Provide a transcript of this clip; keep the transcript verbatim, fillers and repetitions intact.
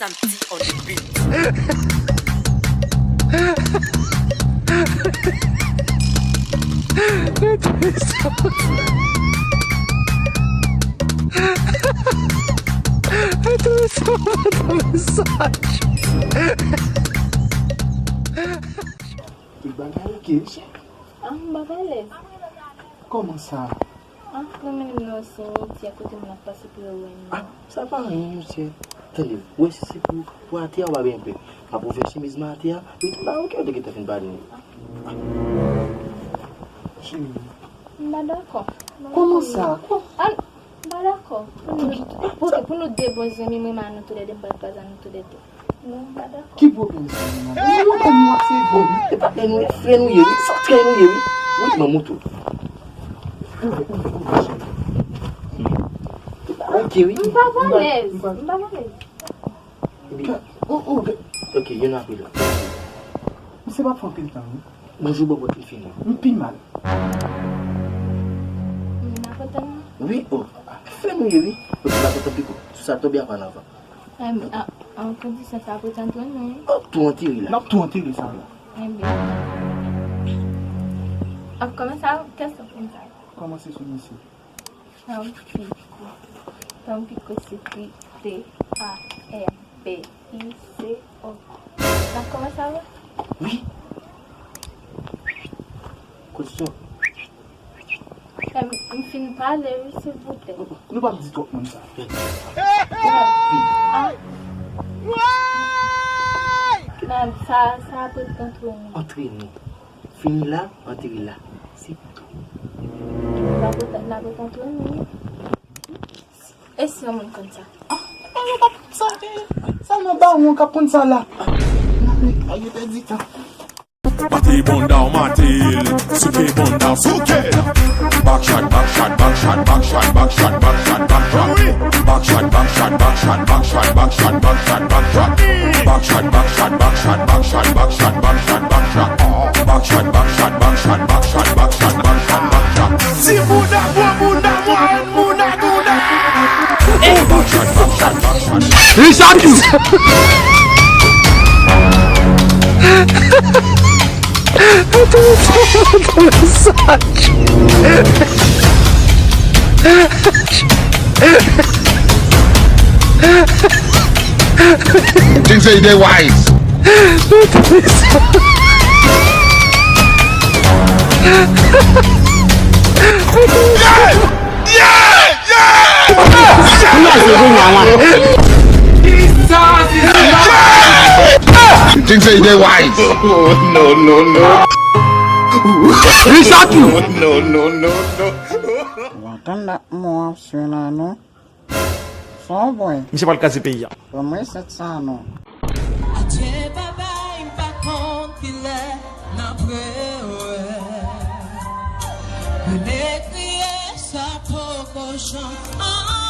Santi on the beat. Tout bagay oke, mesye? Ah, m pa alèz. Kòman sa? Ah, mwen menm nan yon senti a kote moun ap pase pou yo wè m nan. Ah, sa pa anyen, mesye. Tande, wè si se pou, pou atè a, w pa bezwen pè. M ap ouvè chemiz mwen atè a, wi, tout bagay oke, ou te gentan fin pale. Cheri. M pa dakò. Kòman sa? Kò- Ah, m pa dakò. Pou nou, ok, pou nou de bon zanmi, mwen menm a nou toulède, m pral pase a nou toulède. Non, m pa dakò. Ki pwoblèm sa, menm? Ou montre nou ak se bon. E patnè nou ye, frè nou ye, wi, se frè nou ye, wi. Wi, manman tou. Ouvè, ouvè, ouvè, cheri. Oke, wi. M pa alèz. M pa alèz. Epi, oh, oh, oke, youn apre lòt. Misye pa fè anpil tan, wi. Bonjou, bòbòt, li fini. M pi mal. Moun nan kontan nan? Wi, oh, frè nou ye, wi. Ou ti pa kontan piko. Sou sa tonbe a pa nan van. Em, a, an kondisyon sa pou t antre nou, wi. Oh, tou antere la. N ap tou antere sa la. Enben. Ap kòmanse a kesyon pou m sa. Kòmanse sou misye. Tanpiko. Tanpiko se T, T A M P I C O. N ap kòmanse avè? Wi. Kondisyon. Em, m fin pale, wi, silvouplè. Nou p ap di twòp moun sa. Ah. Men sa, sa ap ret antre nou. Antre nou. Fini la, antre la. Se tou. N ap ret, n ap ret antre nou, wi. E si yon moun konn sa? Ah, e yo pa konn sa, e, sèlman bawon k ap konn sa la. Ah, n ap ret, a yo pèdi tan. Mate bonda w mate l, souke bonda w souke l. Backshot, backshot, backshot, backshot, backshot, backshot, backshot. Backshot, backshot, backshot, backshot, backshot, backshot, backshot. Backshot, backshot, backshot, backshot, backshot, backshot. Backshot, backshot, backshot, backshot, backshot, backshot, backshot. Ti bouda, gwo bouda, mwayèn bouda, bouda. Backshot, backshot, backshot. Richard Yu. Things say they wise. Yeah! Yeah! Yeah! Things say they wise. Oh, no, no, no. Richard Yu. No, no, no, no. Lontan dat mwen ap swiv la non. Son bwen. Misye pral kraze peyi a. Ban mwen sèt sa non. Adye babay, m pa konn kilè n ap rewè. Rele kriye sa poko janm.